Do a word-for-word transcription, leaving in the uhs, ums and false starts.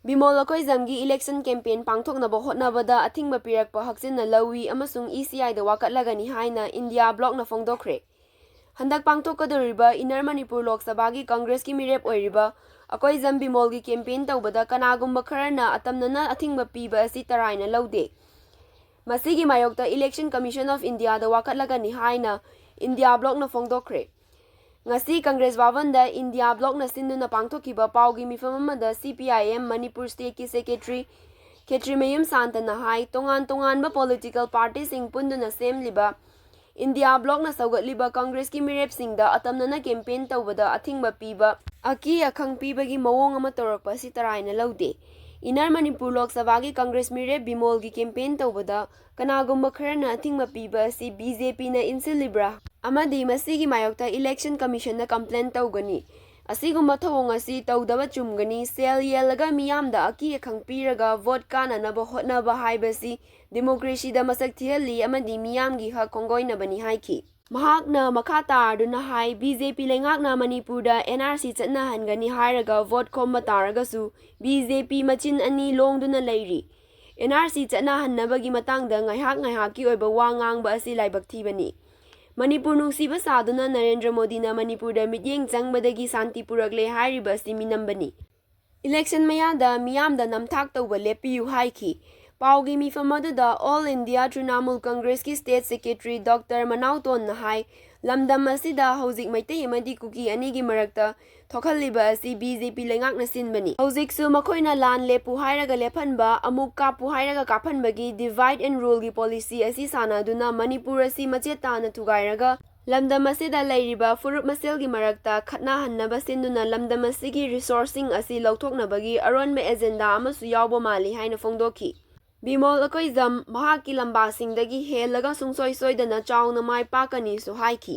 Bimol ꯑꯀꯣꯏꯖꯝꯒꯤ election campaign ꯄꯥꯡꯊꯣꯛꯅꯕ ꯍꯣꯠꯅꯕꯗ ꯑꯊꯤꯡꯕ ꯄꯤꯔꯛꯄ ꯍꯛꯆꯤꯟꯅ ꯂꯧꯏ ꯑꯃꯁꯨꯡ E C I ꯗ ꯋꯥꯀꯠꯂꯒꯅꯤ ꯍꯥꯏꯅ ꯏꯟꯗꯤꯌꯥ ꯕ꯭ꯂꯣꯛꯅ ꯐꯣꯡꯗꯣꯛꯈ꯭ꯔꯦ꯫ ꯍꯟꯗꯛ ꯄꯥꯡꯊꯣꯛꯀꯗꯧꯔꯤꯕ ꯏꯟꯅꯔ ꯃꯅꯤꯄꯨꯔ ꯂꯣꯛ ꯁꯚꯥꯒꯤ ꯀꯪꯒ꯭ꯔꯦꯁꯀꯤ ꯃꯤꯔꯦꯞ ꯑꯣꯏꯔꯤꯕ ꯑꯀꯣꯏꯖꯝ ꯕꯤꯃꯣꯜꯒꯤ campaign ꯇꯧꯕꯗ ꯀꯅꯥꯒꯨꯝꯕ ꯈꯔꯅ ꯑꯇꯝꯅꯅ ꯑꯊꯤꯡꯕ ꯄꯤꯕ ꯑꯁꯤ ꯇꯔꯥꯏꯅ ꯂꯧꯗꯦ꯫ ꯃꯁꯤꯒꯤ ꯃꯥꯌꯣꯛꯇ Election Commission of India ꯗ ꯋꯥꯀꯠꯂꯒꯅꯤ ꯍꯥꯏꯅ ꯏꯟꯗꯤꯌꯥ ꯕ꯭ꯂꯣꯛꯅ ꯐꯣꯡꯗꯣꯛꯈ꯭ꯔꯦ꯫ ꯉꯁꯤ ꯀꯪꯒ꯭ꯔꯦꯁ ꯚꯕꯟꯗ ꯏꯟꯗꯤꯌꯥ ꯕ꯭ꯂꯣꯛꯅ ꯁꯤꯟꯗꯨꯅ ꯄꯥꯡꯊꯣꯛꯈꯤꯕ ꯄꯥꯎꯒꯤ ꯃꯤꯐꯝ ꯑꯃꯗ C P I M Manipur stateꯀꯤ secretary ꯈꯦꯇ꯭ꯔꯤꯃꯌꯨꯝ ꯁꯥꯟꯇꯅ ꯍꯥꯏ, ꯇꯣꯉꯥꯟ ꯇꯣꯉꯥꯟꯕ political partyꯁꯤꯡ ꯄꯨꯟꯗꯨꯅ ꯁꯦꯝꯂꯤꯕ ꯏꯟꯗꯤꯌꯥ ꯕ꯭ꯂꯣꯛꯅ ꯁꯧꯒꯠꯂꯤꯕ ꯀꯪꯒ꯭ꯔꯦꯁꯀꯤ ꯃꯤꯔꯦꯞꯁꯤꯡꯗ ꯑꯇꯝꯅꯅ campaign ꯇꯧꯕꯗ ꯑꯊꯤꯡꯕ ꯄꯤꯕ, ꯑꯀꯤ ꯑꯈꯪ ꯄꯤꯕꯒꯤ ꯃꯑꯣꯡ ꯑꯃ ꯇꯧꯔꯛꯄ ꯑꯁꯤ ꯇꯔꯥꯏꯅ ꯂꯧꯗꯦ꯫ ꯏꯟꯅꯔ ꯃꯅꯤꯄꯨꯔ ꯂꯣꯛ ꯁꯚꯥꯒꯤ ꯀꯪꯒ꯭ꯔꯦꯁ ꯃꯤꯔꯦꯞ ꯕꯤꯃꯣꯜꯒꯤ campaign ꯇꯧꯕꯗ ꯀꯅꯥꯒꯨꯝꯕ ꯈꯔꯅ ꯑꯊꯤꯡꯕ ꯄꯤꯕ ꯑꯁꯤ B J P ꯅ ꯏꯟꯁꯤꯜꯂꯤꯕ꯭ꯔꯥ ꯑꯃꯗꯤ ꯃꯁꯤꯒꯤ ꯃꯥꯌꯣꯛꯇ Election Commission ꯗ complain ꯇꯧꯒꯅꯤ꯫ ꯑꯁꯤꯒꯨꯝꯕ ꯊꯧꯑꯣꯡ ꯑꯁꯤ ꯇꯧꯗꯕ ꯆꯨꯝꯒꯅꯤ꯫ ꯁꯦꯜ ꯌꯦꯜꯂꯒ ꯃꯤꯌꯥꯝꯗ ꯑꯀꯤ ꯑꯈꯪ ꯄꯤꯔꯒ vote ꯀꯥꯅꯅꯕ ꯍꯣꯠꯅꯕ ꯍꯥꯏꯕꯁꯤ democracy ꯗ ꯃꯁꯛ ꯊꯤꯍꯜꯂꯤ ꯑꯃꯗꯤ ꯃꯤꯌꯥꯝꯒꯤ ꯍꯛ ꯈꯣꯡꯒꯣꯏꯅꯕꯅꯤ ꯍꯥꯏꯈꯤ꯫ ꯃꯍꯥꯛꯅ ꯃꯈꯥ ꯇꯥꯔꯗꯨꯅ ꯍꯥꯏ, B J P ꯂꯩꯉꯥꯛꯅ ꯃꯅꯤꯄꯨꯔꯗ N R C ꯆꯠꯅꯍꯟꯒꯅꯤ ꯍꯥꯏꯔꯒ vote ꯈꯣꯝꯕ ꯇꯥꯔꯒꯁꯨ B J P ꯃꯆꯤꯟ ꯑꯅꯤ ꯂꯣꯡꯗꯨꯅ ꯂꯩꯔꯤ꯫ N R C ꯆꯠꯅꯍꯟꯅꯕꯒꯤ ꯃꯇꯥꯡꯗ ꯉꯥꯏꯍꯥꯛ ꯉꯥꯏꯍꯥꯛꯀꯤ ꯑꯣꯏꯕ ꯋꯥ ꯉꯥꯡꯕ ꯑꯁꯤ ꯂꯥꯏꯕꯛ ꯊꯤꯕꯅꯤ꯫ ꯃꯅꯤꯄꯨꯔ ꯅꯨꯡꯁꯤꯕ ꯁꯥꯗꯨꯅ ꯅꯔꯦꯟꯗ꯭ꯔ ꯃꯣꯗꯤꯅ ꯃꯅꯤꯄꯨꯔꯗ ꯃꯤꯠꯌꯦꯡ ꯆꯪꯕꯗꯒꯤ ꯁꯥꯟꯇꯤ ꯄꯨꯔꯛꯂꯦ ꯍꯥꯏꯔꯤꯕ ꯑꯁꯤ ꯃꯤꯅꯝꯕꯅꯤ꯫ Election ꯃꯌꯥꯗ ꯃꯤꯌꯥꯝꯗ ꯅꯝꯊꯥꯛ ꯇꯧꯕ ꯂꯦꯞꯄꯤꯌꯨ ꯍꯥꯏꯈꯤ꯫ ꯄꯥꯎꯒꯤ ꯃꯤꯐꯝ ꯑꯗꯨꯗ All India Trinamool Congress ꯀꯤ state secretary Doctor ꯃꯅꯥꯎꯇꯣꯟꯅ ꯍꯥꯏ, ꯂꯝꯗꯝ ꯑꯁꯤꯗ ꯍꯧꯖꯤꯛ ꯃꯩꯇꯩ ꯑꯃꯗꯤ ꯀꯨꯀꯤ ꯑꯅꯤꯒꯤ ꯃꯔꯛꯇ ꯊꯣꯛꯍꯜꯂꯤꯕ ꯑꯁꯤ B J P ꯂꯩꯉꯥꯛꯅ ꯁꯤꯟꯕꯅꯤ꯫ ꯍꯧꯖꯤꯛꯁꯨ ꯃꯈꯣꯏꯅ ꯂꯥꯟ ꯂꯦꯞꯄꯨ ꯍꯥꯏꯔꯒ ꯂꯦꯞꯍꯟꯕ, ꯑꯃꯨꯛ ꯀꯥꯞꯄꯨ ꯍꯥꯏꯔꯒ ꯀꯥꯞꯍꯟꯕꯒꯤ divide and rule ꯒꯤ policy ꯑꯁꯤ ꯁꯥꯟꯅꯗꯨꯅ ꯃꯅꯤꯄꯨꯔ ꯑꯁꯤ ꯃꯆꯦꯠ ꯇꯥꯅ ꯊꯨꯒꯥꯏꯔꯒ ꯂꯝꯗꯝ ꯑꯁꯤꯗ ꯂꯩꯔꯤꯕ ꯐꯨꯔꯨꯞ ꯃꯁꯦꯜꯒꯤ ꯃꯔꯛꯇ ꯈꯠꯅꯍꯟꯅꯕ ꯁꯤꯟꯗꯨꯅ ꯂꯝꯗꯝ ꯑꯁꯤꯒꯤ resource ꯁꯤꯡ ꯑꯁꯤ ꯂꯧꯊꯣꯛꯅꯕꯒꯤ ꯑꯔꯣꯟꯕ agenda ꯑꯃꯁꯨ ꯌꯥꯎꯕ ꯃꯥꯜꯂꯤ ꯍꯥꯏꯅ ꯐꯣꯡꯗꯣꯛꯈꯤ꯫ ꯕꯤꯃꯣꯜ ꯑꯀꯣꯏꯖꯝ ꯃꯍꯥꯛꯀꯤ ꯂꯝꯕꯥꯁꯤꯡꯗꯒꯤ ꯍꯦꯜꯂꯒ ꯁꯨꯡꯁꯣꯏ ꯁꯣꯏꯗꯅ ꯆꯥꯎꯅ ꯃꯥꯏ ꯄꯥꯛꯀꯅꯤꯁꯨ ꯍꯥꯏꯈꯤ꯫